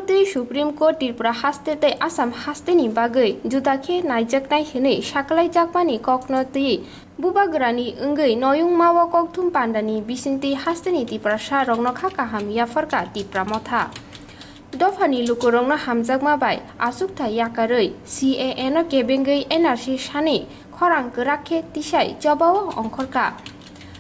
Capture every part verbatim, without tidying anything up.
Twi Supreme Court Tripura haste tei Assam hasteni bagwi juda khe naijaknai hwnwi saklaijakmani kokno twi bubagrani wngwi noyungmao kokthum pandani bisingtwi hasteni Tiprasa rokno kha kaham yapharkha Tipra Motha. Dophani lukurokno hamjakma bai achukthai yakarwi C A A no kebengwi N R C sani khorang kwrak khe tisai chobao ongkhorkha.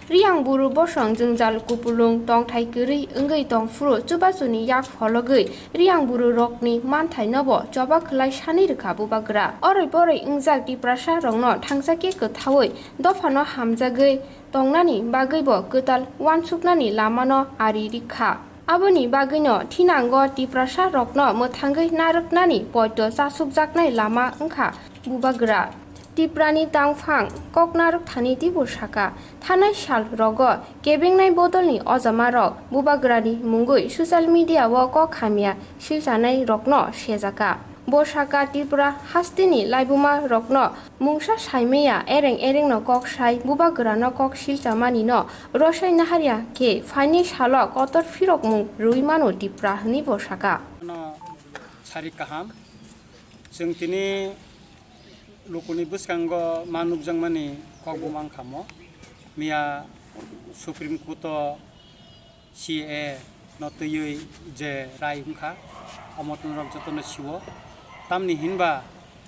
Riyang buru bosong jwngjal kupulung tongthai kwrwi wngwi tongphuru chubachuni yak phologwi riyang buru rokni manthai nobo choba khwlai sani rwkha bubagra. Oroi poroi wngjak Tiprasa rokno thangsa khe kwthaui dophano hamjagwi tongnani bagwibo kwtal uansuknani lamano ari rikha. Aboni bagwino thinango Tiprasa rokno mwthangwi narwknani poito chasukjaknai lama wngkha bubagra. Tiprani tangphang kok narwk thani teibo saka, thanai sal rogo kebengnai bodolni ojama rok bubagrani mungwi social media o kok hamya silchanai rokno sejaka. Bo saka Tripura hasteni laibuma rokno mungsa saimaya ereng erengno kok sai bubagrano kok silchamani no rosai naharya khe phaini salo kotor phirokmung rwi mano Tripura hwnwi bo saka. No sari kaham. Chwng tini lukuni bwskango ma nukjakmani kok bumang khamo. Miya Supreme Court o C A A no twiwi je rai wngkha, omo norok jotono siwo. Tamni hinba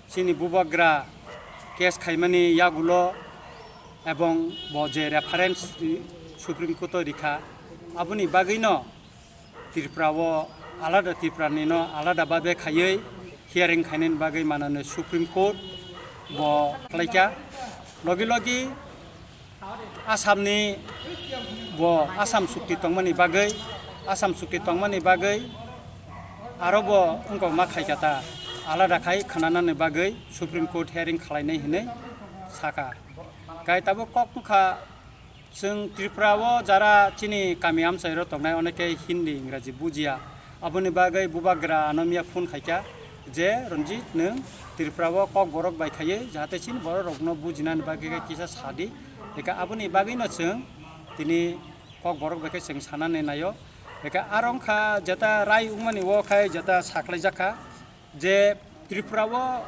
chini bubagra case khaimani yagulo ebong bo je reference Supreme Court o rikha, aboni bagwino Tripura o alada, Tripura ni no alada babe khaiwi hearing khainani bagwi manani Supreme Court bo khlaikha. Logi logi Assam ni bo Assam chukti tongmani bagwi, Assam chukti tongmani bagwi aro bo wngkok ma khaikha ta, alada khai khnanani bagwi Supreme Court hearing khlainai hinwi saka. Kai tabuk kok wngkha, chwng Tripura o jara chini kami amchairo tongnai, oneke Hindi, Ingraji bujiya. Aboni bagwi bubagra ano miya phone khaikha je, "Ranjit, nwng Tripura o kok borok bai khaiwi jahate chini borok rokno bujinani bagwi khe kisa sadi." Eka aboni bagwino chwng tini kok borok bai khe chwng sanani naio. Eka aro wngkha jeta rai wngmani o khai jeta saklaijakha je Tripura o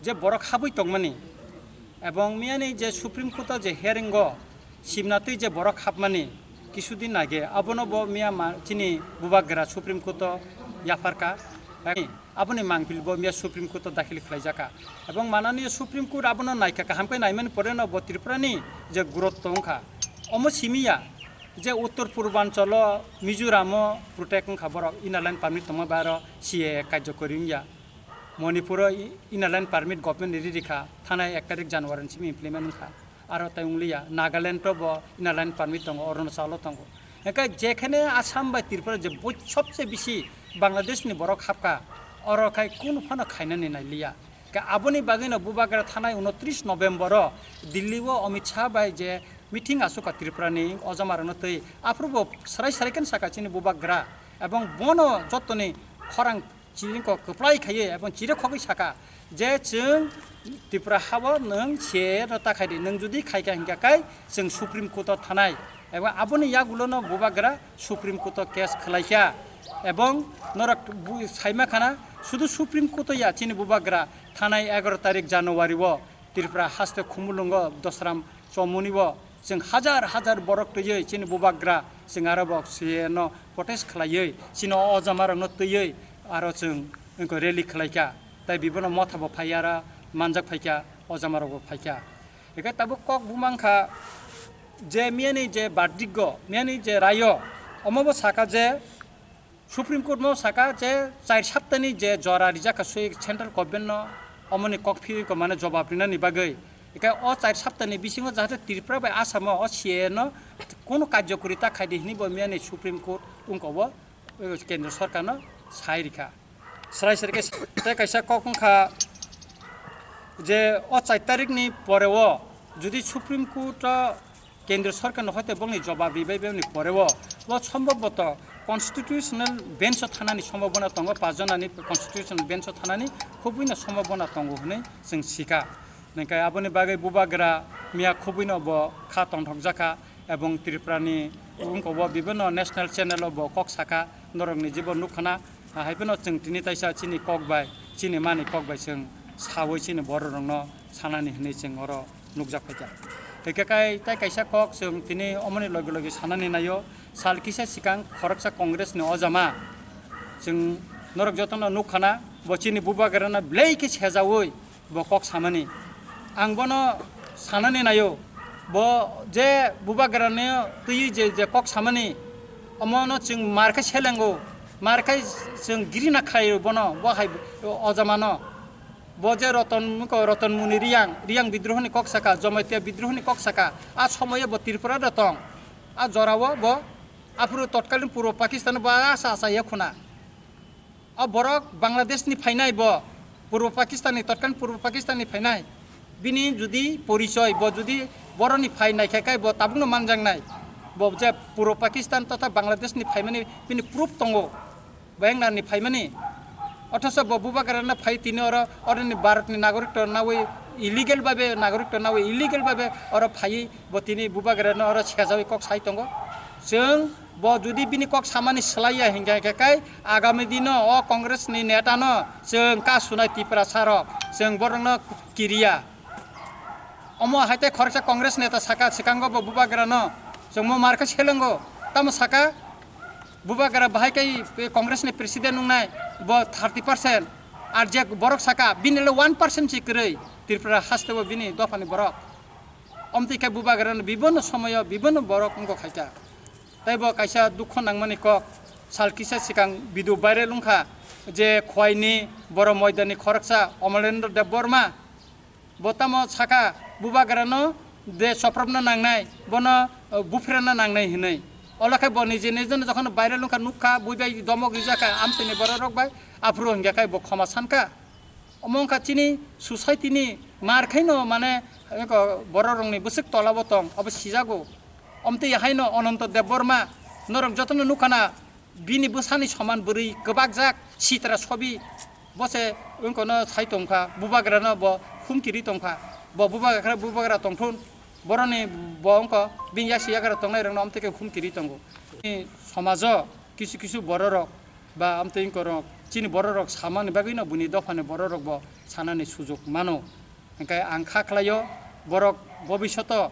je borok habwi tongmani, ebong miyani je Supreme Court o je hearing o simna twi je borok habmani kisudin age, abono bo miya ma-, chini bubagra Supreme Court o yapharkha. Aboni mangpil bo miya Supreme Court o dakhil khlaijaka. Ebong mananiya Supreme Court abono naikha, kaham khe naimani pore no bo Tripura ni je growth tongkha. Omo simiya je Uttor Purbanchal o Mizoram o protect wngkha borok, inner line permit tongma bai aro C A A karjokori wngya. Manipur o i-, inner line permit government ni riri kha, thanai ek tarik January ni simi implement wngkha. Aro tai wng liya, Nagaland o bo inner line permit tongo, Arunachal o tongo. Hingkhe jekhene Assam bai Tripura je boi sobse bisi Bangladesh ni borok habkha, oro khai kunu phano khainani nai liya. Khe aboni bagwino bubagra thanai unotris November o Delhi o Amit Shah bai je meeting asukha Tripura ni ojama rokno twi, aphuru bo srai srai khe saka chini bubagra, ebong bono jotoni khorang chini kok kwplai khaiwi ebong chiri khogwi saka je, "Chwng Tripura hao nwng C A A no ta khai di, nwng jodi khai kha hingkha khe chwng Supreme Court o thanai." Ebong aboni yagulo no bubagra Supreme Court o case khwlai kha. Ebong norok bu-, saima khana, sudu Supreme Court o ya, chini bubagra thanai egaroh tarik January o Tripura haste Khumulwng o Dosram Chomoni bo chwng hajar hajar borok twiwi chini bubagra chwng aro bo C A A no protest khlaiwi chini o ojama rokno twiwi aro chwng wngkha rally khlaikha, tai bibono motha bo phaiya, aro manjak phaikha, ojama rok bo phaikha. Hingkhe tabuk kok bumang kha je miyani je verdict o, miyani je rayo, omo bo saka je Supreme Court no saka je char saptani je jora rijak kha swi central government no, omoni kok phiwi ko mane jobab rinani bagwi. Eka o char saptani bisingo jahate Tripura bai Assam o, o C A A no kono karjokori ta khai di hinwi bo miyani Supreme Court wngkha bo, o kendra sarkar no sai rikha. Srai srai khe tei kaisa kok wngkha je o char tarik ni pore o jodi Supreme Court o Kendriya Sorkar no hoite bongni jobab ribai bini pore o, bo sombobboto constitutional bench o thanani sombobona tongo, pach jonani constitutional bench o thanani khubui no sombobona tongo hwnwi chwng sika. Hwnkhe aboni bagwi bubagra miya khubui no bo kha tongthokjakha, ebong Tripura ni wngkha bo bibinno national channel o bo kok saka, norok ni jibo nukkhana, Hai phano chwng tini taisa chini kok bai, chini mani kok bai chwng sawi chini bororokno sanani hwnwi chwng oro nukjak phaikha. Hwnkhe kai tai kaisa kok chwng tini omoni logi logi sanani naio, sal kisa swkang khoroksa Congress ni ojama chwng norok jotono nukkhana, bo chini bubagrano belai khe sejaui bo kok samani. Ang bono sanani naio, bo je bubagrani twi je, je kok samani, omono chwng mar khe selengo, mar khe chwng girina khlaio bono, bo hai ojamano. Bo je Roton, Roton Muni Riyang, Riyang bidrohoni kok saka, Jamatia bidrohoni kok saka, a somoyo bo Tripura da tong, a jorao bo, aphuru totkalni Purbo Pakistan bo asa asa ya khuna. O borok Bangladesh ni phainai bo, Purbo Pakistan ni, totkan Purbo Pakistan ni phainai. Bini judi porichoi, bo judi boroni phai naikha kai bo tabukno manjaknai. Bo je Purbo Pakistan totha Bangladesh ni phaimani bini proof tongo. Bo engnar ni phaimani. Othoso bo bubagrano phai tini oro, oroni Bharat ni nagorik to nawi illegal babe, nagorik to nawi illegal babe oro phaiwi bo tini bubagrano oro sejawi kok sai tongo. Chwng Bo judi bini kok samani slai ya hinkhe, hinkhe kai agami dino o Congress ni neta no chwng ka sunai Tiprasa rok, chwng borok no kiriya. Omo hai tei khoroksa Congress neta saka swkango bo bubagra no chwngmo mar khe selengo, tamo saka bubagra bahai kai Congress ni president wngnai bo thirty percent, ar je borok saka bini le one percent si kwrwi Tripura haste bo bini dopha ni borok. Omtwi khe bubagra no bibonno somoyo bibonno borok wngkha khaikha. Tei bo kaisa dukho nangmani kok, sal kisa swkang video viral wngkha je Khwaini Boro Moidani khoroksa Amalendra Debbarma, bo tamo saka bubagrano de chopropna nangnai, bono, uh, buphrana nangnai hinwi. Olo khe bo nije nijeno jokhon viral wngkha, nukha, bui bai domok rijak kha, amchaini bororok bai, aphuru hingya khe bo khoma sankha. Omo wngkha chini society ni mar khaino, mane, eko bororokni bwswk tolabo tong, abo sijago. Omtwi haino Ananto Debbarma, norok jotono nukhana, bini bwsani soman bwrwi kwbakjak sitra sobi, bo se wngkono sai tongkha, bubagrano bo humkiri tongkha, bo bubagra, bubagra tongthun, boroni bo wngkha bini yasi yagra tongnairokno omtwi khe humkiri tongo. Somajo kisu kisu bororok ba amtwi wngkorok chini bororok samani bagwino buini dophani bororokbo sanani sujok mano. Hwnkhe ang kha khlaio, borok bobishoto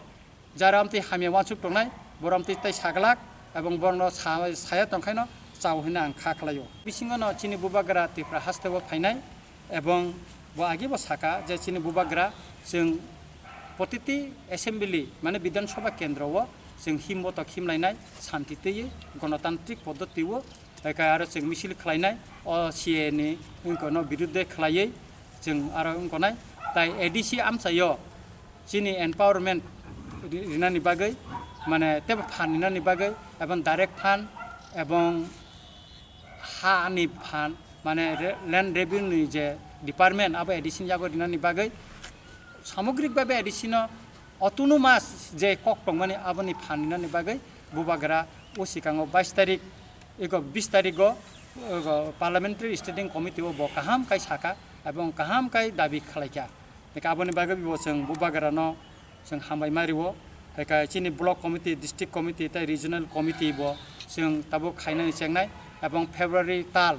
jara amtwi hamya uansuk tongnai, borok amtwi tei saglak, ebong borokno sa-, saya tongkhaino chao hinwi ang kha khlaio. Bisingono chini bubagra Tripura hasteo phainai, ebong bo agebo saka je chini bubagra chwng protiti assembly, mane Bidhan Sabha kendro o chwng himbotok himlainai, shanti twiwi, gonotantrik poddoti o, hwnkhe aro chwng misil khlainai, o C A A ni wngkano birudde khlaiwi chwng aro wngkonai. Tai A D C amchaio chini empowerment ri-, rinani bagwi, mane tebo phan rinani bagwi, ebong direct phan, ebong ha ni phan, mane re-, land revenue ni je department, abo A D C ni yago rinani bagwi, samogrik babe A D C no autonomous je kok tongmani, aboni phan rinani bagwi bubagra o swkango bais tarik, ego bis tarik o, ego parliamentary standing committee o bo kaham kai saka, ebong kaham kai dabi khlaikha. Hwnkhe aboni bagwi bo chwng bubagrano chwng hambai ma rio. Hwnkhe chini block committee, district committee tei regional committee bo chwng tabuk khainani chengnai, ebong February tal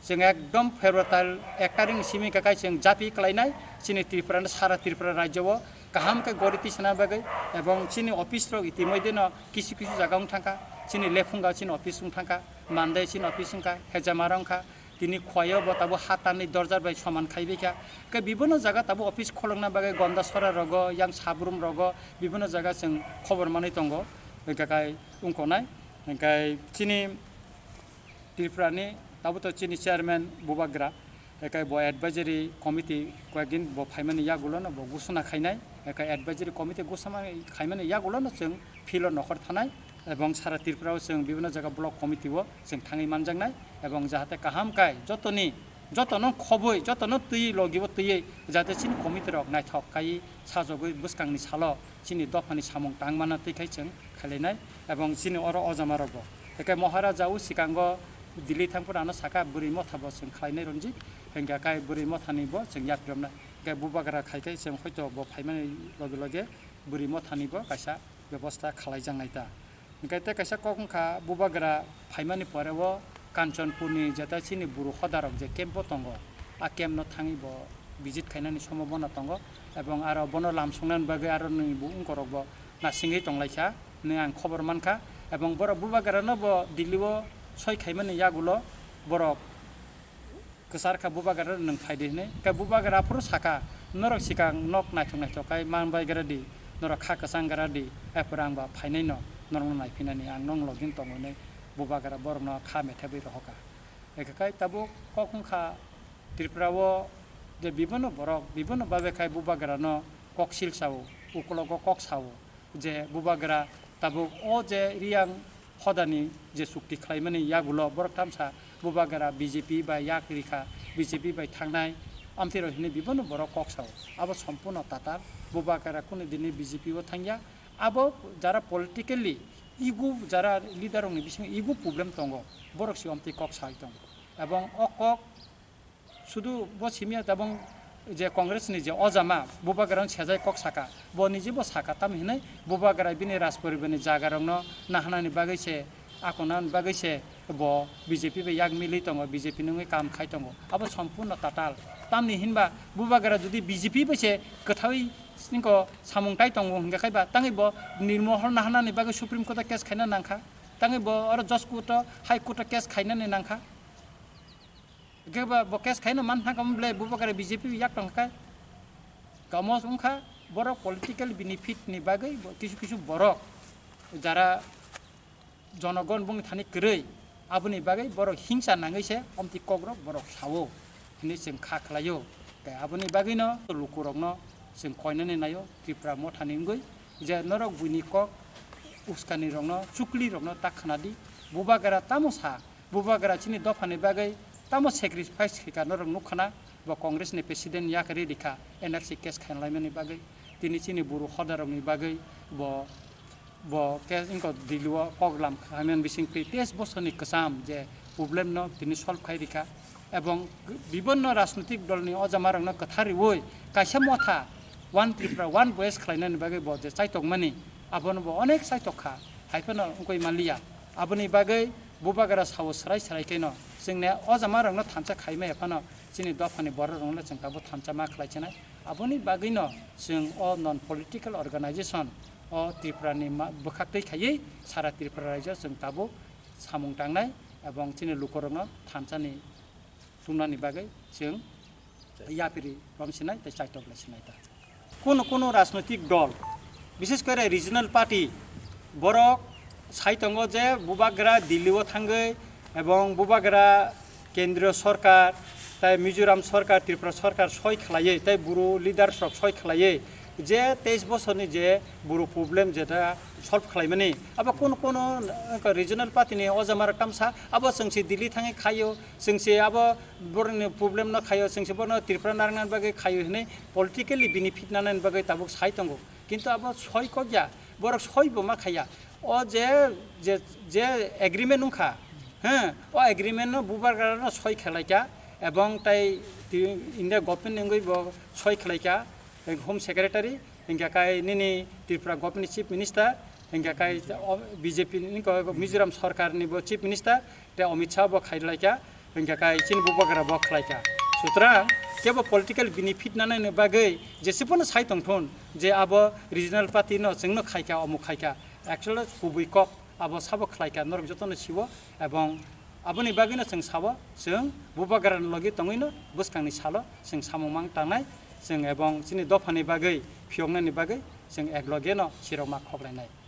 chwng ekdom February tal ek tarikni simi khe kai chwng japi khlainai, chini Tripura no, sara Tripura rajyo o kaham khe gori tisana bagwi, ebong chini office rok itimodhye no kisu kisu jaga wng thangkha, chini Lephunga chini office wng thangkha, Mandai chini office wngkha, Hejamara wngkha, tini Khwaio bo tabuk ha tanwi dorjar bai soman khaibaikha. Khe bibonno jaga tabuk office kholokna bagwi Gondasora rogo, yang Sabrum rogo, bibonno jaga chwng khobor manwi tongo. Hwnkhe kai wngkonai, hwnkhe chini Tripura ni tabuk to chini chairman bubagra, hwnkhe bo advisory committee koyekdin bo phaimani yagulo no bo gusuna khainai, hwnkhe advisory committee gusama khaimani yagulo no chwng field o nokhor thanai, ebong sara Tripura o chwng bibinno jaga block committee o chwng thangwi manjaknai, ebong jahate kaham kai jotoni, jotono khoboi, jotono twi logi o twiwi jahate chini committee rok naithok kai sajagwi bwskangni salo chini dophani samung tangmano twi khai chwng khailainai, ebong chini oro ojama rokbo. Hwnkhe Maharaja o swkango Delhi thangphuru ano saka bwrwi motha bo chwng khlainai Ranjit, hwnkhe kai bwrwi mothani bo chwng yapri romnai, hwnkhe bubagra khai khai chwng hoito bo phaimani loge loge bwrwi mothani bo kaisa bebosta khlaijaknai ta. Hwnkhe tei kaisa kok wngkha, bubagra phaimani pore o Kanchanpurni jeta chini buru hodarok je camp bo tongo, a camp no thangwi bo visit khainani sombhabona tongo, ebong aro bono lamsongnani bagwi aro ni bo wngkorok bo nasingwi tonglaikha hinwi ang khobor mankha, ebong borok bubagrano bo Delhi o soi khaimani yagulo borok kwchar kha bubagra nwng phaidi hinwi, khe bubagra aphuru saka, "Norok sikang nok naithok naithok khai manbai gra di, norok kha kwchang gra di, aphuru ang ba phainai no norokno naiphinani, ang nong login tongo," hinwi bubagra borokno kha methebwi rohorkha. Ekha khai tabuk kok wngkha Tripura o je bibinno borok bibinno babe khai bubagrano kok sil sao, ukologo kok sao. Je bubagra tabuk o je Riyang hodani je chukti khlaimani yagulo borok tamsa bubagra B J P bai yak rikha, B J P bai thangnai, amtwi rok hinwi bibinno borok kok sao. Abo sompurno tatal, bubagra kunu dini B J P o thangya. Abo jara politically ego, jara leader rokni bisingo ego problem tongo, borok se amtwi kok sai tongo. Ebong o kok sudu bo simiya tabung je Congress ni je ojama bubagra sejai kok saka, bo nije bo saka tam hinai bubagra bini Rajporibar ni jaga rokno nahanani bagwi se, akonani bagwi se bo B J P bai yak milwi tongo, B J P nungwi kam khai tongo, abo sompurno tatal. Tamni hinba bubagra jodi B J P bai se kwthawi singko samung tai tongo hingka khai ba tangwi bo nirmohor nahanani bagwi Supreme Court o case khaina nangkha, tangwi bo oro Judge Court o, High Court o case khainani nangkha. Hingke ba bo case khaina man thangka mo ble bubagra B J P yak tong kha. Kamo wngkha borok political benefit ni bagwi bo kisu kisu borok jara jonogon bung thani kwrwi aboni bagwi borok hingsa nangwi se omti kokrok borok sao hinwi chwng kha khlaio. Tei aboni bagwino lukurokno chwng koinani naio Tripura mothani wngwi je norok buini kok uskani rokno chukli rokno ta khna di bubagra tamo sa. Bubagra chini dophani bagwi tamo sacrifice khaikha norok nukkhana, bo Congress ni president yakarwi rikha N R C case khainlaimani bagwi, tini chini buru hodarokni bagwi bo, bo case wngkha Delhi o kok lam khaimani bisingtwi teis bosorni kwcham je problem no tini solve khai rikha, ebong bibinno rajnitik dolni ojamarokno kwthar riwi kaisa motha One Tripura, One Voice khlainani bagwi bo je chaitokmani, abono bo onek chaitok kha, hai phano wngwi manliya. Aboni bagwi bubagra sao swrai swrai khe no chwngni o jamarokno thansa khai maya phano chini dophani bororokno chwng tabuk thansa ma khlai chinai. Aboni bagwino chwng o non political organization o Tripurani ma-, bwkhaktwi khaiwi sara Tripura rajyo chwng tabuk samung tangnai ebong chini lukurokno thansani tumnani bagwi chwng yapiri romsinai tei chaitok lai sinai ta. Kuno kuno rajnoitik dol, bishes kore regional party, borok sai tongo je bubagra Delhi o thangwi ebong bubagra kendriyo sorkar, tai Mizoram sorkar, Tripura sorkar soi khlaiwi, tai buru leaders rok soi khlaiwi je teis bosorni je buru problem jeta solve khlaimani, abo kuno kuno, eh, regional party ni ojamarok tamsa, abo chwngsi Delhi thangwi khaio, chwngsi abo borokni problem no khaio, chwngsi borokno Tripura narwkna bagwi khaio hinwi politically benefit nanani bagwi tabuk sai tongo. Kintu abo soi kokya, borok soi bo ma khaiya. O je, je, je agreement wngkha, he, o agreement no bubagra no soi khlaikha, ebong tai ti-, India government ni wngwi bo soi khlaikha, Home Secretary, hingkha kai nini Tripura government ni Chief Minister, hingkha kai o B J P ni ko Mizoram sorkar ni bo Chief Minister, tei Amit Shah bo khailai kha, hingkha kai chini bubagra bo khlai kha. Sutrang kebo political benefit nanani bagwi jesiphano sai tongthun je abo regional party no chwngno khai kha, omo khai kha. Actually kubui kok abo sabo khlai kha, norok jotono siwo, ebong aboni bagwino chwng sabo, chwng bubagrani logi tongwino bwskangni salo chwng samung mang tangnai, chwng ebong chini dophani bagwi phiyoknani bagwi chwng eklogeno sirok ma khoklainai.